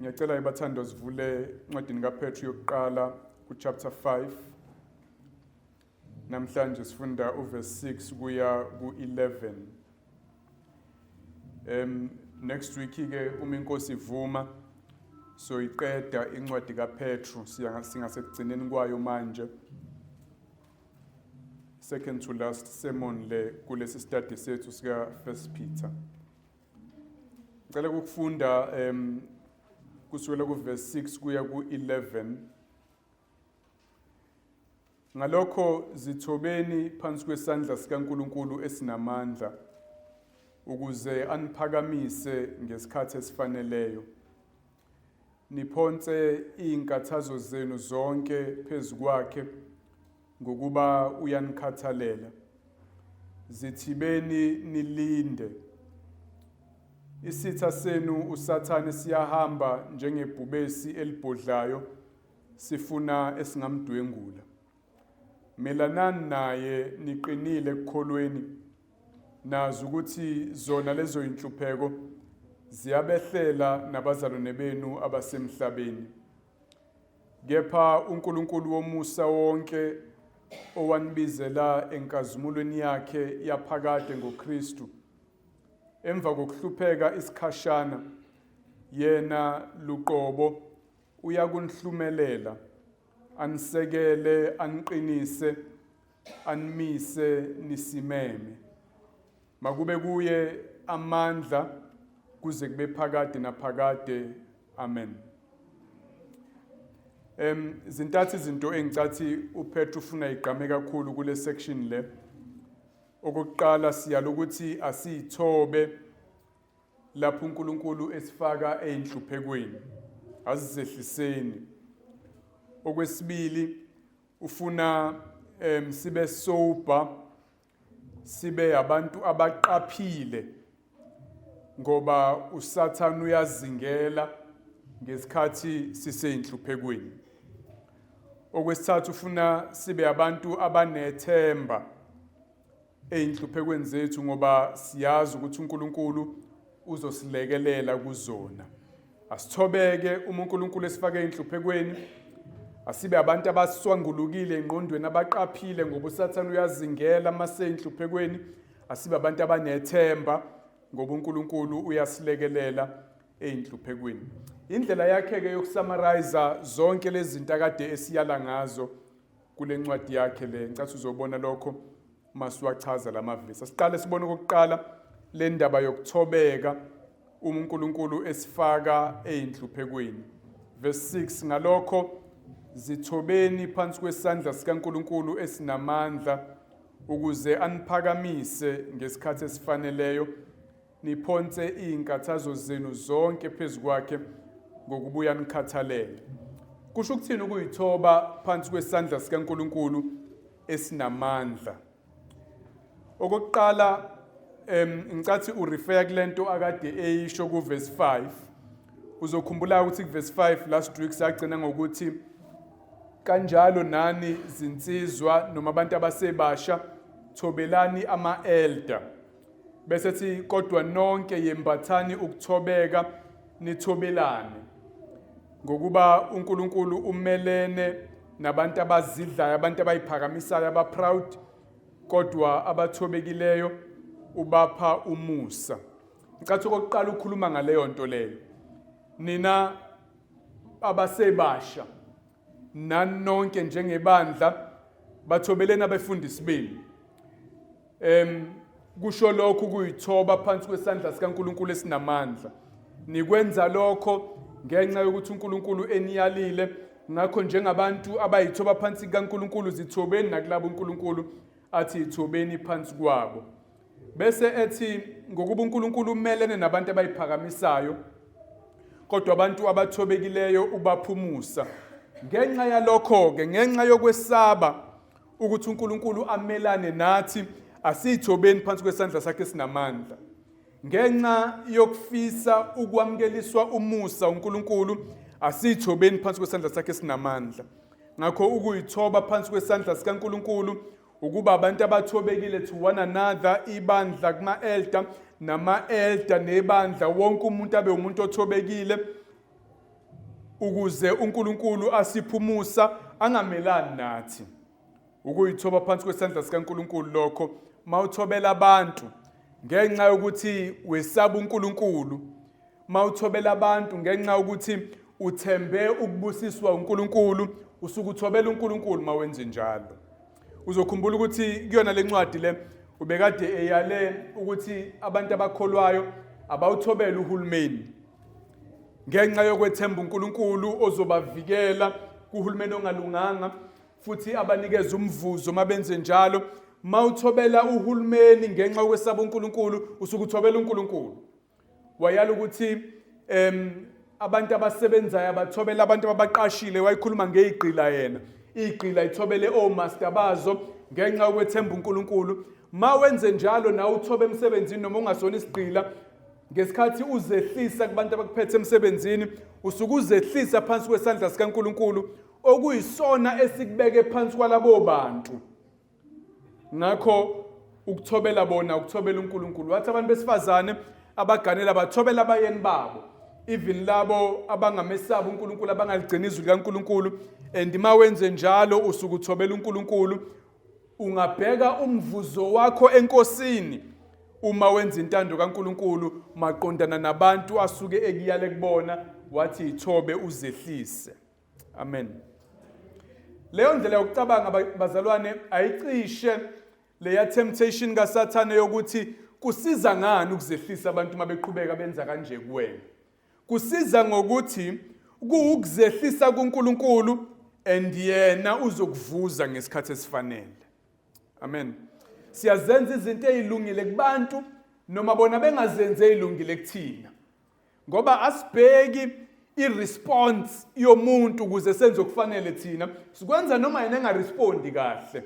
Ngiyacela ibathando sivule encwadini kaPetru yokuqala kuchapter 5. Namhlanje sifunda uverse 6 kuya ku-11. Next week ke uma inkosi ivuma soyiqeda incwadi kaPetru singasekugcineni kwayo manje. Second to last sermon le kulesi study sethu sika First Peter. Ngicela ukufunda kusukela kuverse 6 kuya ku-11. Ngalokho zithobeni phansi kwesandla sikaNkulunkulu esinamandla ukuze aniphakamise ngesikhathi esifaneleyo. Niphonse izinkathazo zenu zonke phezu kwakhe ngokuba uyanikhathalela. Zithibeni nilinde. Isitha senu uSathane siyahamba njengebhubesi elibhodlayo sifuna esingamdwengula. Melanani naye niqinile ekukholweni, nazi ukuthi zona lezo inhlupheko ziyabehlela nabazalwane benu abasemhlabeni. Kepha uNkulunkulu womusa wonke owanibizela enkazimulweni yakhe yaphakade ngoKristu, emva kokuhlupheka isikhashana, yena luqobo uyakunihlumelela, anisekele, aniqinise, animise nisimeme. Makube kuye amandla kuze kube phakade naphakade. Amen. Zintathu izinto engicathi uPetru ufuna igqame kakhulu kule section le. Okokuqala siyala ukuthi asithobe lapho uNkulunkulu esifaka ezinhluphekweni, asizehliseni. Okwesibili ufuna sibe sober, sibe abantu abaqaphile ngoba uSathane uyazingela ngesikhathi siseyinhluphekweni. Okwesithathu ufuna sibe abantu abanethemba eyinhluphekweni zethu ngoba siyazi ukuthi uNkulunkulu uzosilekelela kuzona. Asithobeke uma uNkulunkulu esifake eyinhluphekweni, asibe abantu abaswangulukile engqondweni, abaqaphile ngoba uSathane uyazingela mase eyinhluphekweni. Asibe abantu abanethemba ngoba uNkulunkulu uyasilekelela eyinhluphekweni. Indlela yakhe ke yokusummarize zonke lezi zinto akade esiyala ngazo kule ncwadi yakhe le, ngicathi uzobona lokho uma siwachaza lamavesi. Asiqale sibone okokuqala le ndaba yokuthobeka uma uNkulunkulu esifaka eyinhluphekweni. Verse 6, ngalokho zithobeni phansi kwesandla sikaNkulunkulu esinamandla ukuze aniphakamise ngesikhathi esifaneleyo, niphonse izinkathazo zenu zonke phezu kwakhe ngokubuya nikhathalele. Kusho ukuthini ukuyithoba phansi kwesandla sikaNkulunkulu esinamandla? Okokuqala ngicathi urefer kulento akade eyisho kuverse 5. Uzokhumbula ukuthi kuverse 5 last week sagcina ngokuthi kanjalo nani zinsizwa noma abantu abasebasha thobelani ama-elder, bese thi kodwa nonke yembathani ukuthobeka nithobelane, ngokuba uNkulunkulu umelene nabantu abazidlayo, abantu abayiphakamisayo, abaproud, kodwa abathobekileyo ubapha umusa. Ngicathi okokuqala ukukhuluma ngaleyo nto leyo, nina abasebasha nani nonke njengebandla bathobeleni abefundisi benu. Kusho lokhu kuyithoba phansi kwesandla sikaNkulunkulu esinamandla. Nikwenza lokho ngenxa yokuthi uNkulunkulu eniyalile. Ngakho njengabantu abayithoba phansi kukaNkulunkulu, zithobeni nakulabo uNkulunkulu athi ithobeni phansi kwabo. Bese ethi ngokuba uNkulunkulu umelene nabantu abayiphakamisayo, kodwa abantu abathobekileyo ubaphumusa. Ngenxa yalokho-ke, ngenxa yokwesaba ukuthi uNkulunkulu amelane nathi, asiyithobeni phansi kwesandla sakhe esinamandla. Ngenxa yokufisa ukwamukeliswa umusa uNkulunkulu, asiyithobeni phansi kwesandla sakhe esinamandla. Ngakho ukuyithoba phansi kwesandla sikaNkulunkulu ukuba abantu abathobekile to one another, ibandla kuma-elder nama-elder nebandla, wonke umuntu abe umuntu othobekile. ukuze uNkulunkulu asiphumusa angamelani nathi. Ukuyithoba phansi kwesandla sikaNkulunkulu lokho mawuthobela abantu ngenxa yokuthi wesaba uNkulunkulu, mawuthobela abantu ngenxa yokuthi uthembe ukubusiswa uNkulunkulu, usuke uthobela uNkulunkulu mawenze njalo. Uzokhumbula ukuthi kuyona lencwadi le ubekade eyale ukuthi abantu abakholwayo abawuthobele uhulumeni ngenxa yokwethemba uNkulunkulu ozobavikela kuhulumeni ongalunganga futhi abanikeze umvuzo mabenze njalo. Mawuthobela uhulumeni ngenxa yokwesaba uNkulunkulu, usuke uthobela uNkulunkulu. Wayala ukuthi abantu abasebenzayo abathobela abantu ababaqashile. Wayikhuluma ngeyigqila yena, igqila ithobele omaster bazo ngenxa yokwethemba uNkulunkulu. Ma wenze njalo nawe uthobe emsebenzini noma ungasona isigqila, ngesikhathi uzehlisa kubantu abakuphethe emsebenzini, usuke uzehlisa phansi kwesandla sikaNkulunkulu okuyisona esikubeke phansi kwalabo bantu. Ngakho ukuthobela bona ukuthobela uNkulunkulu. Wathi abantu besifazane abaganela bathobela abayeni babo, even labo abangamesabi uNkulunkulu, abangaligcini izwi likaNkulunkulu. And uma wenze njalo usuke uthobela uNkulunkulu, ungabheka umvuzo wakho enkosini uma wenza intando kaNkulunkulu maqondana nabantu asuke ekuyale kubona. Wathi ithobe uzehlise. Amen. Leyo ndlela yokucabanga, bazalwane, ayicishe leya temptation kaSathane yokuthi kusiza ngani ukuzehlisa abantu uma beqhubeka benza kanje kuwena. Kusiza ngokuthi kuwukuzehlisa kuNkulunkulu and yena uzokuvuza ngesikhathi esifanele. Amen. Siyazenza izinto ezilungile kubantu noma bona bengazenzi ezilungile kuthina, ngoba asibheki i-response yomuntu ukuze senze okufanele. Thina sikwenza noma yena engarespondi kahle,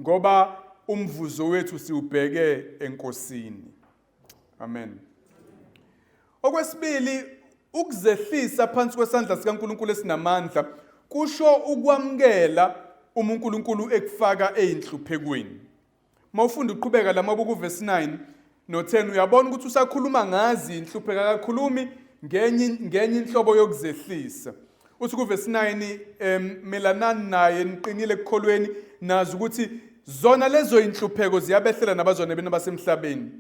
ngoba umvuzo wethu siwubheke enkosini. Amen. Okwesibili, ukuzehlisa phansi kwesandla sikaNkulunkulu esinamandla kusho ukwamukela uma uNkulunkulu ekufaka eyinhluphekweni. Mawufunda uqhubeka la mabuku verse 9 no-10, uyabona ukuthi usakhuluma ngazi inhlupheko, akakhulumi ngenye inhlobo yokuzehlisa. Uthi kuvesi 9, melanani naye niqinile ekukholweni, nazi ukuthi zona lezo inhlupheko ziyabehlela nabazwane benu abasemhlabeni.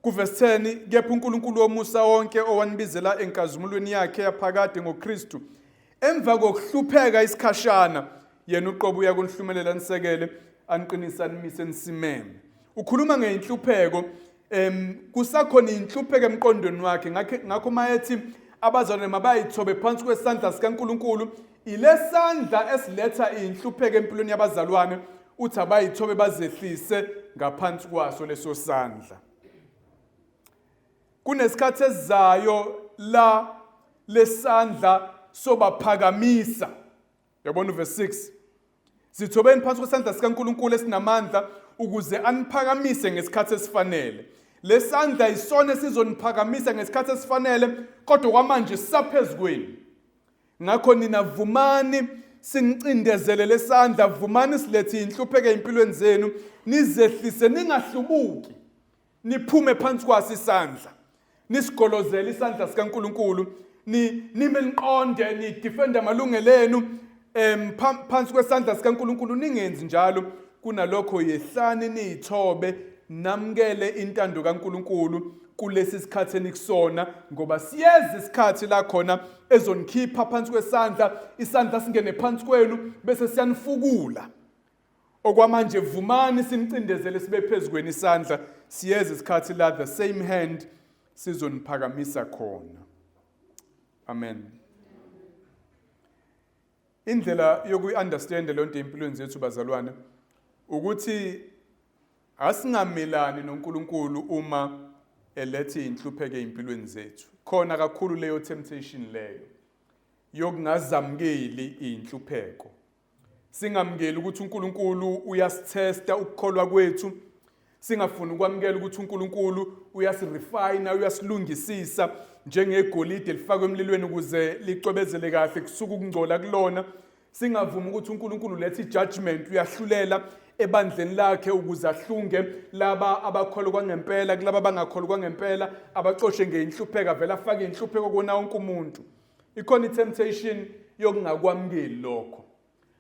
Kuvesi 10, kepha uNkulunkulu womusa wonke owanibizela enkazimulweni yakhe yaphakade ngoKristu, emva kokuhlupheka isikhashana, yena uqobo uyakunihlumelela, nisekele, aniqinise, animise nisimeme. Ukhuluma ngeyinhlupheko, kusakhona inhlupheko emqondweni wakhe. Ngakho mayethi abazalwane mabayithobe phansi kwesandla sikaNkulunkulu, ilesandla esiletha inhlupheko empilweni yabazalwane, uthi abayithobe bazehlise ngaphansi kwaso leso sandla. Kunesikhathi esizayo la lesandla sobaphakamisa. Yabona uverse 6, zithobeni phansi kwesandla sikaNkulunkulu esinamandla ukuze aniphakamise ngesikhathi esifanele. Lesandla isona esizoniphakamisa ngesikhathi esifanele, kodwa kwamanje sisaphezu kwenu. Ngakho nina vumani sinicindezele lesandla, vumani silethe inhlupheko empilweni zenu, nizehlise, ningahlubuki, niphume phansi kwaso isandla, nisigolozele isandla sikaNkulunkulu, ni nime niqonde, nidefend amalungelo enu phansi kwesandla sikaNkulunkulu. Ningenzi njalo, kunalokho yehlani niyithobe, namukele intando kaNkulunkulu kulesi sikhathi enikusona, ngoba siyeza isikhathi la khona ezonikhipha phansi kwesandla, isandla singene phansi kwenu bese siyanifukula. Okwamanje vumani sinicindezele sibe phezu kwenu isandla, siyeza isikhathi la the same hand sizoniphakamisa khona. Amen. Indlela yokuyi-understand leyo nto empilweni zethu, bazalwane, ukuthi asingamelani noNkulunkulu uma elethe inhlupheko ezimpilweni zethu. Khona kakhulu leyo temptation leyo yokungazamukeli inhlupheko, singamukeli ukuthi uNkulunkulu uyasithesta ukukholwa kwethu, singafuni ukwamukela ukuthi uNkulunkulu uyasirefine, uyasilungisisa njengegolide elifakwe emlilweni ukuze licwebezele kahle kusuka ukungcola kulona. Singavumi ukuthi uNkulunkulu uletha ijudgment, uyahlulela ebandleni lakhe ukuze ahlunge laba abakholwa kwangempela kulaba abangakholwa kwangempela, abacoshe ngeinhlupheko, vele afake inhlupheko kona wonke umuntu. Ikhona i-temptation yokungakwamukeli lokho.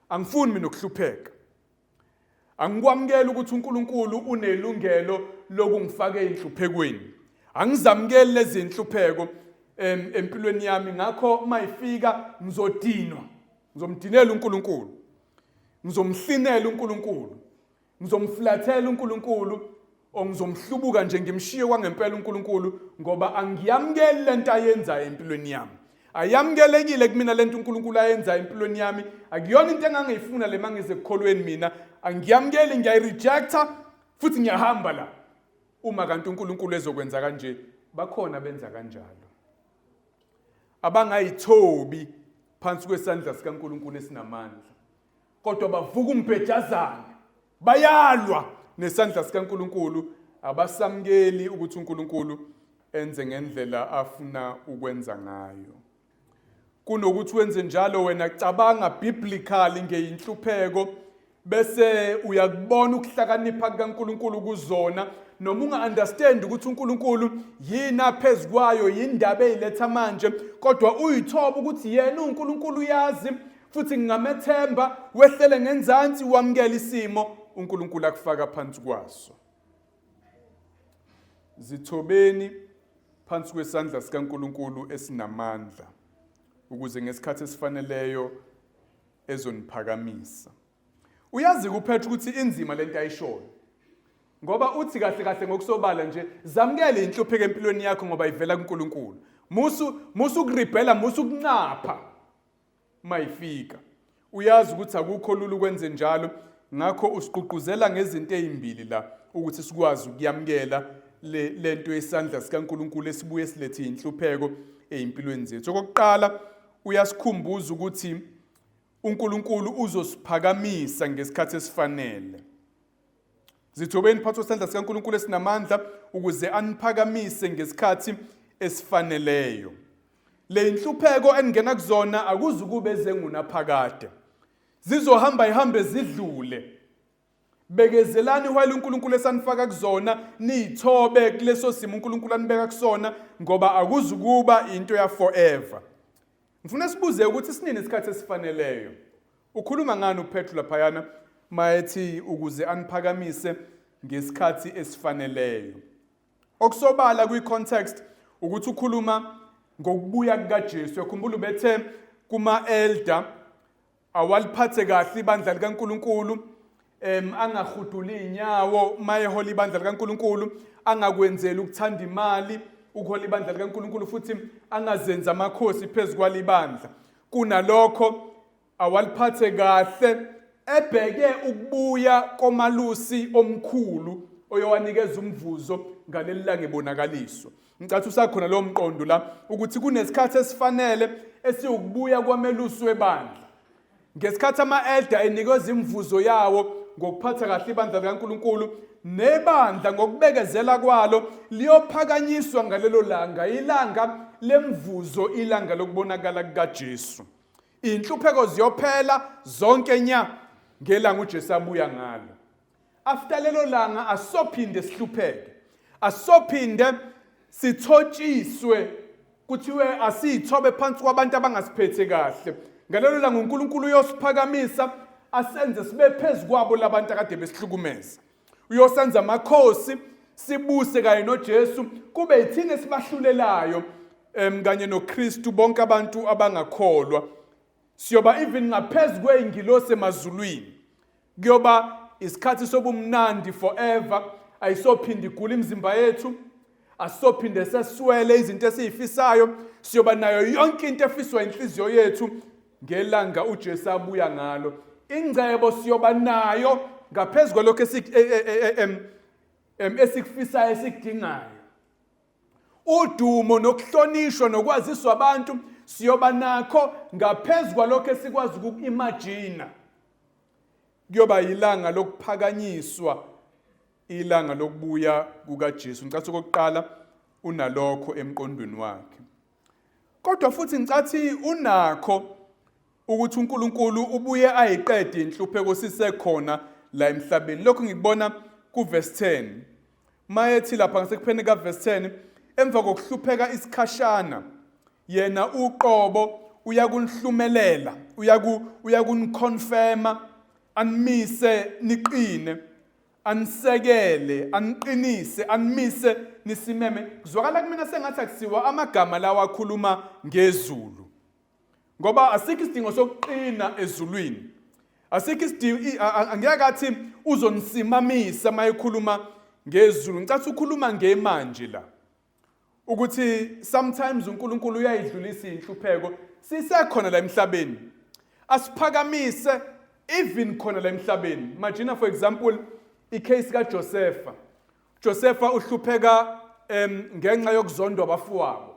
Angifuni mina ukuhlupheka. Angikwamukeli ukuthi uNkulunkulu unelungelo lokungifaka ezinhluphekweni. Angizamukeli lezi zinhlupheko empilweni yami ngakho mayifika ngizodinwa. Ngizomdinela uNkulunkulu. Ngizomhlinela uNkulunkulu. Ngizomflathela uNkulunkulu or ngizomhlubuka nje ngimshiye kwangempela uNkulunkulu ngoba angiyamukeli lento ayenzayo empilweni yami. Ayamukelekile kumina lento uNkulunkulu ayenzayo empilweni yami. Akuyona into engangiyifuna le mangize ekukholweni mina. Angiyamukeli ngiyayirejecta futhi ngiyahamba la. Uma kanti uNkulunkulu ezokwenza kanje, bakhona benza kanjalo. Abangayithobi phansi kwesandla sikaNkulunkulu esinamandla. Kodwa bavuka umbhejazana bayalwa nesandla sikaNkulunkulu abasamukeli ukuthi uNkulunkulu enze ngendlela afuna ukwenza ngayo. Kunokuthi wenze njalo wena cabanga biblically ngeyinhlupheko bese uyakubona ukuhlakanipha kukaNkulunkulu kuzona noma unga-understand ukuthi uNkulunkulu yini aphezu kwayo yindaba eyiletha manje kodwa uyithoba ukuthi yena uNkulunkulu uyazi futhi ngingamethemba wehlele ngenzansi wamukela isimo uNkulunkulu akufaka phansi kwaso. Zithobeni phansi kwesandla sikaNkulunkulu esinamandla ukuze ngesikhathi esifaneleyo ezoniphakamisa. Uyazi kuPetru ukuthi inzima lento ayishoyo. Ngoba uthi kahle kahle ngokusobala nje zamukele inhlupheko empilweni yakho ngoba ivela kuNkulunkulu. Musu musu ukuribhela musu ukunxapha. Mayifika. Uyazi ukuthi akukho lula ukwenze njalo, ngakho usigqugquzela ngezinto ezimbili la ukuthi sikwazi ukuyamukela le lento yesandla sikaNkulunkulu esibuye silethe inhlupheko ezimpilweni zethu. Okokuqala uyasikhumbuza ukuthi uNkulunkulu uzosiphakamisa ngesikhathi esifanele. Zithobeni phansi kwesandla sikaNkulunkulu esinamandla ukuze aniphakamise ngesikhathi esifaneleyo. Le inhlupheko eningena kuzona akuzukube ezengunaphakade. Zizohamba ihambe zidlule. Bekezelani while uNkulunkulu esanifaka kuzona, niyithobe kuleso simo uNkulunkulu anibeka kusona ngoba akuzukuba into ya forever. Ngifuna sibuze ukuthi sinini isikhathi esifaneleyo. Ukhuluma ngani uPetru laphayana mayethi ukuze aniphakamise ngesikhathi esifaneleyo? Okusobala kwi-context ukuthi ukhuluma ngokubuya kukaJesu. Uyakhumbula ubethe kuma-elder awaliphathe kahle ibandla likaNkulunkulu angahuduli inyawo mayehola ibandla likaNkulunkulu angakwenzeli ukuthanda imali ukuhola ibandla likaNkulunkulu futhi angazenzi amakhosi phezu kwalibandla kunalokho awaliphathe kahle ebheke ukubuya komalusi omkhulu oyowanikeza umvuzo ngaleli langa ebonakaliswa. Ngicathi usakhona lowo mqondo la ukuthi kunesikhathi esifanele esiwukubuya kwamelusi webandla. Ngesikhathi ama-elder enikeza imivuzo yawo ngokuphatha kahle ibandla likaNkulunkulu nebandla ngokubekezela kwalo liyophakanyiswa ngalelo langa, ilanga lemvuzo, ilanga lokubonakala kukaJesu. Inhlupheko ziyophela zonke nya ngelanga uJesu abuya ngalo. After lelo langa asophinde sihlupheke. Asophinde sithotshiswe kuthiwe asiyithobe phansi kwabantu abangasiphethe kahle. Ngalelo langa uNkulunkulu uyosiphakamisa asenze sibe phezu kwabo labantu akade besihlukumeza. Uyosenza amakhosi sibuse kanye noJesu kube yithina esibahlulelayo kanye noKristu bonke abantu abangakholwa. Siyoba even ngaphezu kwey'ngilosi emazulwini. Kuyoba isikhathi sobumnandi forever, ayisophinde igule imizimba yethu, asisophinde seswele izinto esiyifisayo, siyoba nayo yonke into efiswa inhliziyo yethu ngelanga uJesu abuya ngalo. Ingcebo siyoba nayo ngaphezu kwalokho e, e, e, esikufisayo esikudingayo. Udumo nokuhlonishwa nokwaziswa abantu siyoba nakho ngaphezu kwalokho esikwazi ukuku-imajina. Kuyoba yilanga lokuphakanyiswa, ilanga lokubuya kukaJesu. Ngicathi okokuqala unalokho emqondweni wakhe. Kodwa futhi ngicathi unakho ukuthi uNkulunkulu ubuye ayiqede inhlupheko sisekhona la emhlabeni. Lokhu ngikubona kuverse 10. Mayethi lapha ngasekupheleni kaverse 10 emva kokuhlupheka isikhashana. Yena uqobo uyakunihlumelela, uyakuniconfirma, animise niqine, anisekele, aniqinise, animise nisimeme. Kuzwakala kumina sengathi akusiwa amagama lawa akhuluma ngezulu. Ngoba asikho isidingo sokuqina ezulwini. Asikho isidingo, angeke athi uzonisimamisa mayekhuluma ngezulu. Ngicathi ukhuluma ngemanje la. Ukuthi sometimes uNkulunkulu uyayidlulisa inhlupheko sisekhona la emhlabeni. Asiphakamise even khona la emhlabeni. Imagine, for example, icase kaJosepha. Josepha uhlupheka ngenxa yokuzondwa abafowabo.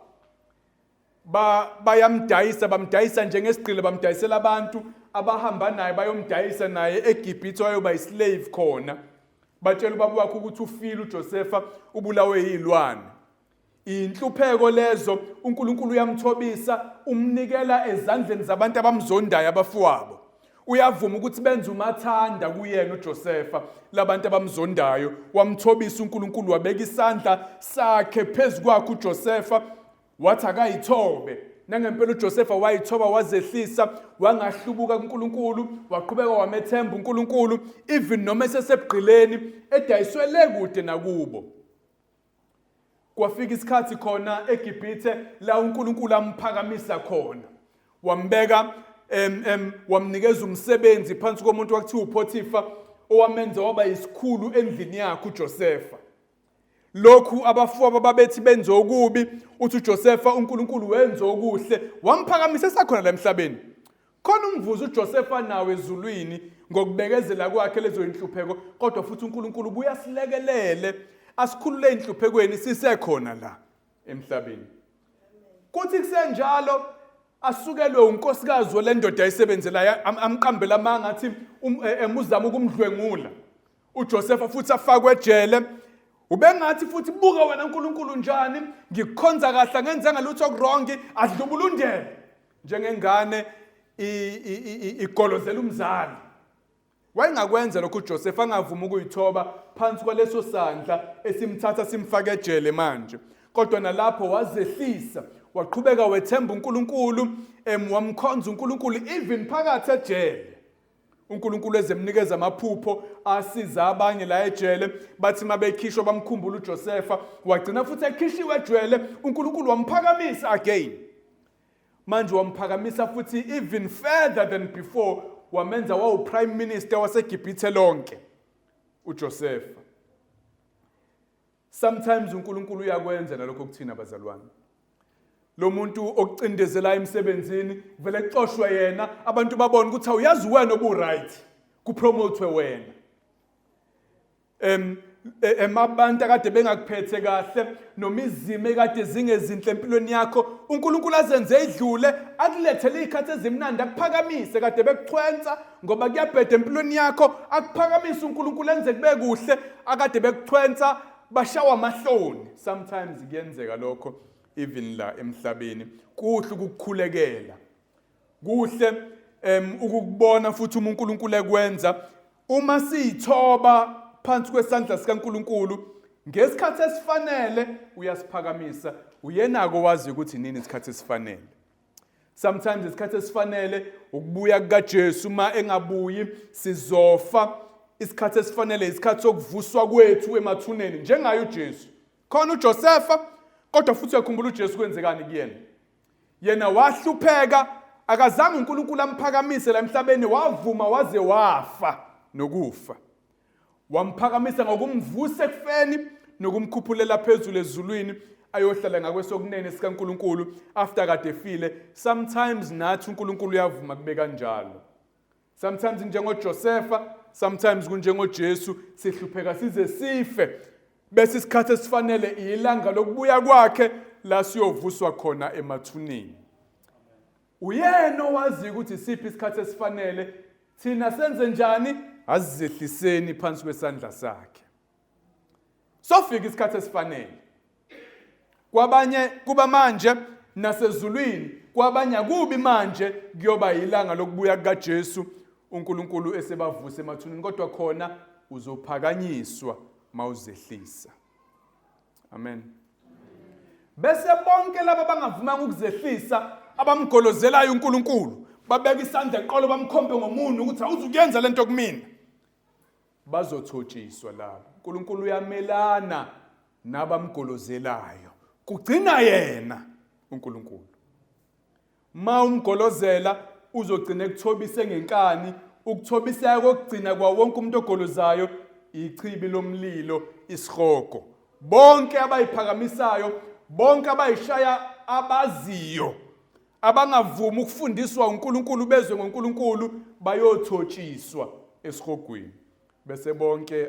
Bayamdayisa, bamdayisa njengesigqila, bamdayisela abantu abahamba naye, bayomdayisa naye eGibhithe, wayoba islave khona. Batshela ubaba wakhe ukuthi ufile uJosepha, ubulawe yilwane. Inhlupheko lezo, uNkulunkulu uyamthobisa, umnikela ezandleni zabantu abamzondayo abafowabo. Uyavuma ukuthi benze umathanda kuyena uJosepha labantu abamzondayo. Wamthobisa uNkulunkulu, wabeka isandla sakhe phezu kwakhe uJosepha, wathi akayithobe. Nangempela uJosepha wayithoba, wazehlisa, wangahlubuka kuNkulunkulu, waqhubeka wamethemba uNkulunkulu even noma esesebugqileni edayiswe le kude nakubo. Kwafika isikhathi khona eGibhithe la uNkulunkulu amphakamisa khona, wambeka wamnikeza umsebenzi phansi komuntu wakuthiwa uPotifa, owamenza waba isikhulu endlini yakhe uJosepha. Lokhu abafowabo babethi benze okubi, uthi uJosepha uNkulunkulu wenza okuhle, wamphakamisa esakhona la emhlabeni. Khona umvuzo uJosepha nawo ezulwini ngokubekezela kwakhe lezo inhlupheko, kodwa futhi uNkulunkulu ubuya asilekelele, asikhulule enhluphekweni sisekhona la emhlabeni. Kuthi kusenjalo asukelwe unkosikazi walendoda ayisebenzelayo, amqambela amanga athi emuzama ukumdlwengula. uJosepha futhi afakwe ejele. Ubengathi futhi, buka wena uNkulunkulu njani, ngikukhonza kahle, angenzanga lutho okuwrong, adlubulundele njengengane igolozela umzali. Wayengakwenza lokhu uJoseph, angavuma ukuyithoba phansi kwaleso sandla esimthatha simfake ejele manje. Kodwa nalapho wazehlisa, waqhubeka wethemba uNkulunkulu, wamkhonza uNkulunkulu even phakathi ejele. uNkulunkulu ezemnikeza amaphupho asiza abanye la ejele, bathi mabekhishwa bamkhumbula uJosepha, wagcina futhi ekhishiwe ejele, uNkulunkulu wamphakamisa again. Manje wamphakamisa futhi even further than before, wamenza wawu prime minister waseGibhithe lonke uJosepha. Sometimes uNkulunkulu uyakwenza nalokho kuthina bazalwane. Lo muntu okucindezela emsebenzini vele kuxoshwe yena, abantu babone ukuthi awuyazi wena obu right, kupromote wena. Emabantu akade bengakuphethe kahle noma izimo ekade zingezinhle empilweni yakho, uNkulunkulu azenze idlule, akulethele izikhathi ezimnandi, akuphakamise. Kade bekuchwensa ngoba kuyabheda empilweni yakho, akuphakamise uNkulunkulu, enze kube kuhle. Akade bekuchwensa bashawa amahloni. Sometimes kuyenzeka lokho even la emhlabeni. Kuhle ukukhulekela, kuhle ukukubona futhi uma uNkulunkulu ekwenza. Uma siyithoba phansi kwesandla sikaNkulunkulu ngesikhathi esifanele, uyasiphakamisa. Uyenako wazi ukuthi nini isikhathi esifanele. Sometimes isikhathi esifanele ukubuya kukaJesu, uma engabuyi sizofa. Isikhathi esifanele isikhathi sokuvuswa kwethu emathuneni njengaye uJesu. Khona uJosepha, kodwa futhi uyakhumbula uJesu kwenzekani kuyena. Yena wahlupheka, akazange uNkulunkulu amphakamise la emhlabeni, wavuma waze wafa nokufa. Wamphakamisa ngokumvusa ekufeni nokumkhuphulela phezulu ezulwini, ayohlala ngakwesokunene sikaNkulunkulu after kade efile. Sometimes nathi uNkulunkulu uyavuma kube kanjalo. Sometimes njengoJosepha, sometimes kunjengoJesu, sihlupheka size sife, bese isikhathi esifanele ilanga lokubuya kwakhe la siyovuswa khona emathuneni. Uyena owazi ukuthi isiphi isikhathi esifanele. Thina senze njani? Azizehliseni phansi kwesandla sakhe, sofika isikhathi esifanele. Kwabanye kuba manje nasezulwini, kwabanye akubi manje, kuyoba ilanga lokubuya kukaJesu, uNkulunkulu esebavuse emathuneni. Kodwa khona uzophakanyiswa mawuzehlisa. Amen. Bese bonke laba abangavumanga ukuzehlisa abamgolozelayo uNkulunkulu babeka isandla eqolo bamkhombe ngomunwe ukuthi awuzukuyenza lento kumina. Bazothotshiswa labo. uNkulunkulu uyamelana nabamgolozelayo. Kugcina yena uNkulunkulu. Ma umgolozela uzogcina ekuthobise ngenkani, ukuthobiseka kokugcina kwa wonke umuntu ogolozayo ichibi lomlilo isihogo. Bonke abayiphakamisayo, bonke abayishaya abaziyo, abangavumi ukufundiswa uNkulunkulu bezwe ngoNkulunkulu bayothotshiswa esihogweni. Bese bonke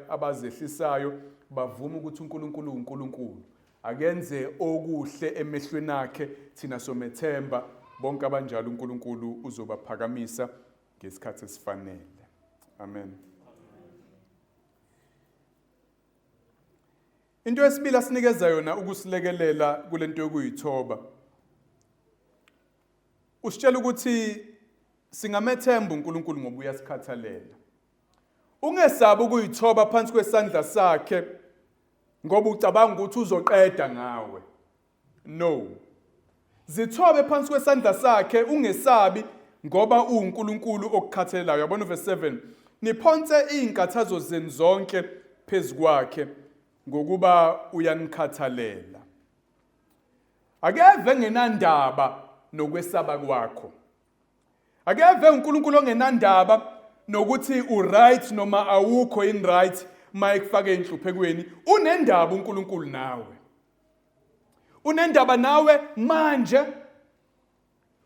abazehlisayo bavuma ukuthi uNkulunkulu uNkulunkulu. Akenze okuhle emehlweni akhe, thina somethemba. Bonke abanjalo uNkulunkulu uzobaphakamisa ngesikhathi esifanele. Amen. Into yesibili asinikeza yona ukusilekelela kulento yokuyithoba. Usitshela ukuthi singamethemba uNkulunkulu ngoba uyasikhathalela. Ungesabi ukuyithoba phansi kwesandla sakhe ngoba ucabanga ukuthi uzoqeda ngawe. No. Zithobe phansi kwesandla sakhe ungesabi ngoba uwuNkulunkulu okukhathalelayo. Yabona uverse 7. Niphonse izinkathazo zenu zonke phezu kwakhe ngokuba uyanikhathalela. Akeve ngenandaba nokwesaba kwakho. Akeve uNkulunkulu ongenandaba nokuthi uright noma awukho in right mayekufake enhluphekweni. Unendaba uNkulunkulu nawe. Unendaba nawe manje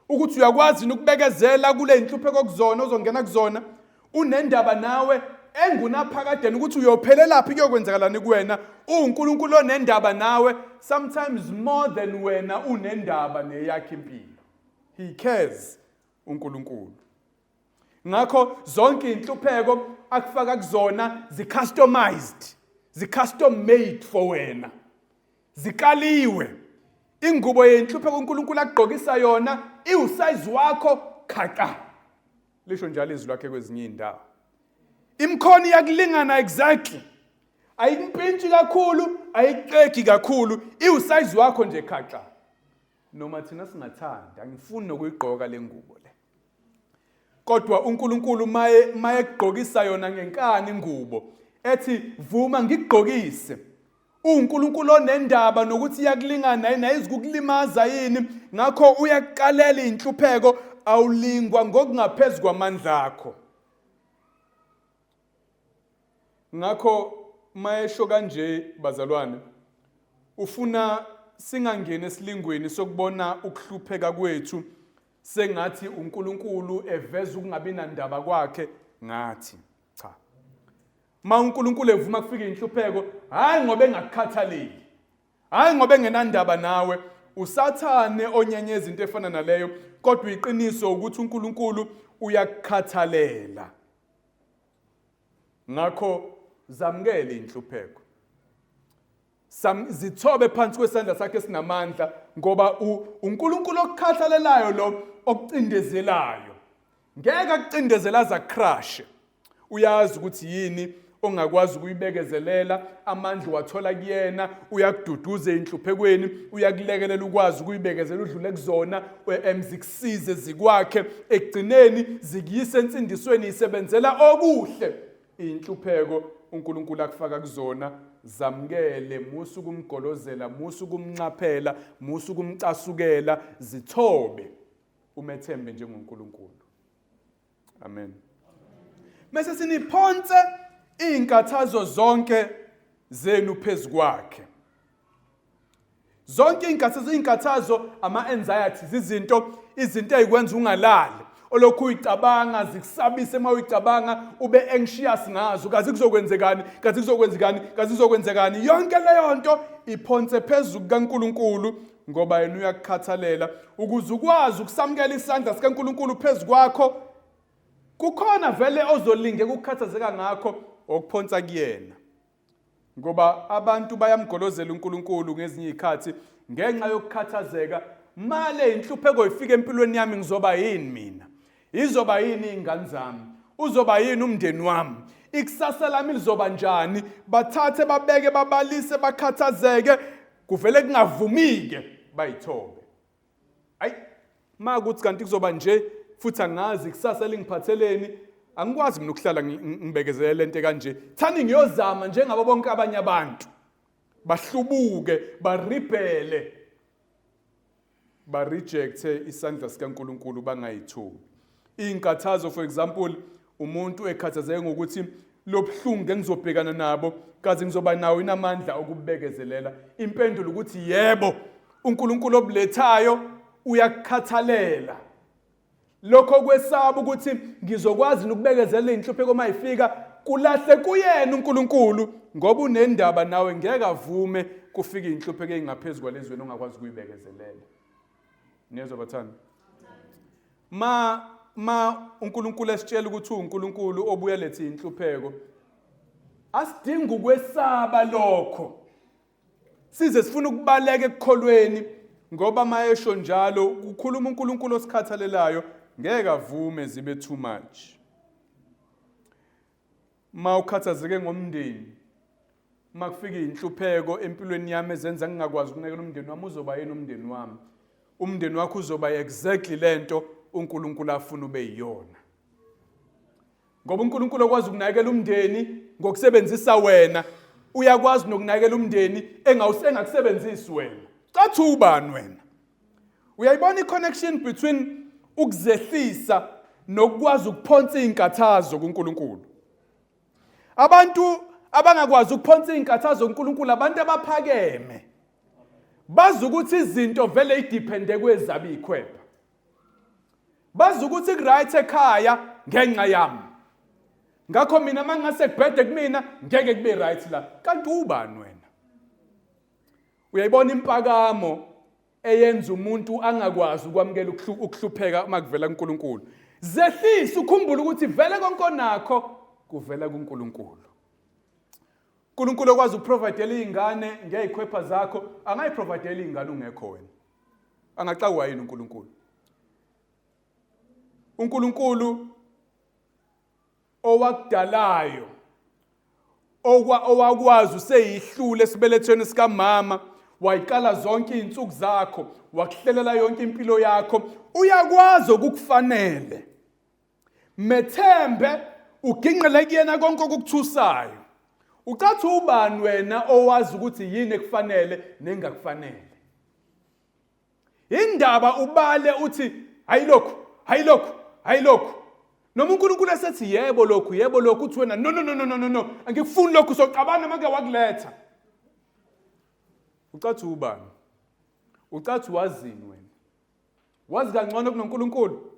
ukuthi uyakwazi ukubekezela kule inhlupheko kuzona ozongena kuzona. Unendaba nawe engunaphakadeni ukuthi uyophelelaphi kuyokwenzakalani kuwena. UNkulunkulu onendaba nawe sometimes more than wena unendaba neyakhe impilo. He cares uNkulunkulu. Ngakho zonke inhlupheko akufaka kuzona zi-customized, zi-custom made for wena. Zikaliwe. Ingubo yenhlupheko uNkulunkulu akugqokisa yona iwusize wakho khaxa. Lisho njalo izwi lakhe kwezinye indawo. Imkhono iyakulingana exactly. Ayimpintshi kakhulu, ayixegi kakhulu, iwusize wakho nje khaxa. Noma thina singathandi, angifuni nokuyigqoka le ngubo le. Kodwa uNkulunkulu maye mayegqokisa yona ngenkani ingubo ethi vuma ngikugqokise. UNkulunkulu onendaba nokuthi iyakulingana yini ayizikukulimaza yini ngakho uyakuqalela inhlupheko awulingwa ngokungaphezulu kwamandla akho. Ngakho mayesho kanje bazalwane ufuna singangeni esilingweni sokubona ukuhlupheka kwethu sengathi uNkulunkulu eveza ukungabi nandaba kwakhe ngathi. Cha. Ma uNkulunkulu evuma kufika inhlupheko, hayi ngoba engakukhathaleli. Hayi ngoba engenandaba nawe, uSathane onyenye izinto efana naleyo, kodwa iqiniso ukuthi uNkulunkulu uyakukhathalela. Ngakho zamukele inhlupheko. Zithobe phansi kwesandla sakhe esinamandla ngoba uNkulunkulu okukhathalelayo lo okucindezelayo. Ngeke akucindezela aze akucrashe. Uyazi ukuthi yini ongakwazi ukuyibekezelela, amandla uwathola kuyena, uyakududuza ey'nhluphekweni, uyakulekelela ukwazi ukuyibekezela udlule kuzona, zikusize zikwakhe, ekugcineni zikuyise ensindisweni isebenzela okuhle. Iy'nhlupheko uNkulunkulu akufaka kuzona zamukele, musa ukumgolozela, musa ukumnxaphela, musa ukumcasukela, zithobe umethembe njengoNkulunkulu. Amen. Mase siniphonse izinkathazo zonke zenu phezu kwakhe. Zonke izinkathazo izinkathazo ama anxieties izinto izinto ezikwenza ungalali olokhu uyicabanga zikusabise uma uyicabanga ube anxious ngazo kazi kuzokwenzekani kazi kuzokwenzekani kazi kuzokwenzekani yonke leyo nto iphonse phezulu kukaNkuluNkulu ngoba yena uyakukhathalela ukuze ukwazi ukusamukela isandla sikaNkuluNkulu phezu kwakho kukhona vele ozolingeka ukukhathazeka ngakho okuphonsa kuyena ngoba abantu bayamgolozela uNkulunkulu ngezinye izikhathi ngenxa yokukhathazeka male inhlupheko ifika empilweni yami ngizoba yini mina izoba yini izingane zami uzoba yini umndeni wami ikusasa lami lizoba njani bathathe babeke babalise bakhathazeke. Kuvele kungavumike bayithobe. Ayi, makuthi kanti kuzoba nje futhi angazi kusasa lingiphatheleni, angikwazi mina ukuhlala ngibekezelele lento kanje. Thani ngiyozama njengabo bonke abanye abantu. Bahlubuke, baribhele. Ba-rejecte isandla sikaNkulunkulu bangayithobi. Iy'nkathazo, for example, umuntu ekhathazeke ngokuthi lobuhlungu engizobhekana nabo kaze ngizoba nawo inamandla okubekezelela. Impendulo ukuthi yebo, uNkulunkulu obulethayo uyakukhathalela. Lokho kwesaba ukuthi ngizokwazi nokubekezela inhlupheko uma ifika kulahle kuyena uNkulunkulu ngoba unendaba nawe, ngeke avume kufike inhlupheko engaphezulu kwalezi wena ongakwazi ukuyibekezelela. Niyezwa bathanda? Ma uNkulunkulu esitshela ukuthi uNkulunkulu obuya lethe inhlupheko, asidingi ukwesaba lokho. Size sifuna ukubaleka ekukholweni ngoba mayesho njalo kukhuluma uNkulunkulu osikhathalelayo, ngeke avume zibe too much. Ma ukhathazeke ngomndeni, uma kufika inhlupheko empilweni yami ezenza ngingakwazi ukunakekela umndeni wami, uzoba yini umndeni wami? Umndeni wakho uzoba exactly lento uNkulunkulu afuna ube yiyona. Ngoba uNkulunkulu okwazi ukunakekela umndeni ngokusebenzisa wena, uyakwazi nokunakekela umndeni engakusebenzisi wena. Cathi ubani wena? Uyayibona i-connection between ukuzehlisa nokukwazi ukuphonsa iy'nkathazo kuNkulunkulu. Abantu abangakwazi ukuphonsa iy'nkathazo kuNkulunkulu abantu abaphakeme. Bazi ukuthi izinto vele idiphende kwezabo iy'khwepha. Bazi ukuthi ku-right ekhaya ngenxa yami. Ngakho mina mangase kubhede kumina ngeke kube right la. Kanti ubani wena? Uyayibona impakamo eyenza umuntu angakwazi ukwamukela ukuhlupheka uma kuvela kuNkulunkulu. Zehlisa ukhumbule ukuthi vele konke onakho kuvela kuNkulunkulu. uNkulunkulu okwazi ukuprovidela izingane ngezikhwepha zakho, angayiprovidela izingane ungekho wena. Angaxakwa yini uNkulunkulu? uNkulunkulu owakudalayo owakwazi useyihlule esibelethweni sikamama, wayiqala zonke izinsuku zakho, wakuhlelela yonke impilo yakho, uyakwazi okukufanele. Methembe, uginqele kuyena konke okukuthusayo. Ucathi ubani wena owazi ukuthi yini ekufanele nengakufanele? Indaba ubale uthi hayi lokhu, hayi lokhu, hayi lokhu. Noma uNkulunkulu esethi yebo lokhu, yebo lokhu, uthi wena no no no no no no, angikufuni lokhu, soxabana make wakuletha. Ucathi ubani? Ucathi wazini wena? Wazi kangcono kunoNkulunkulu?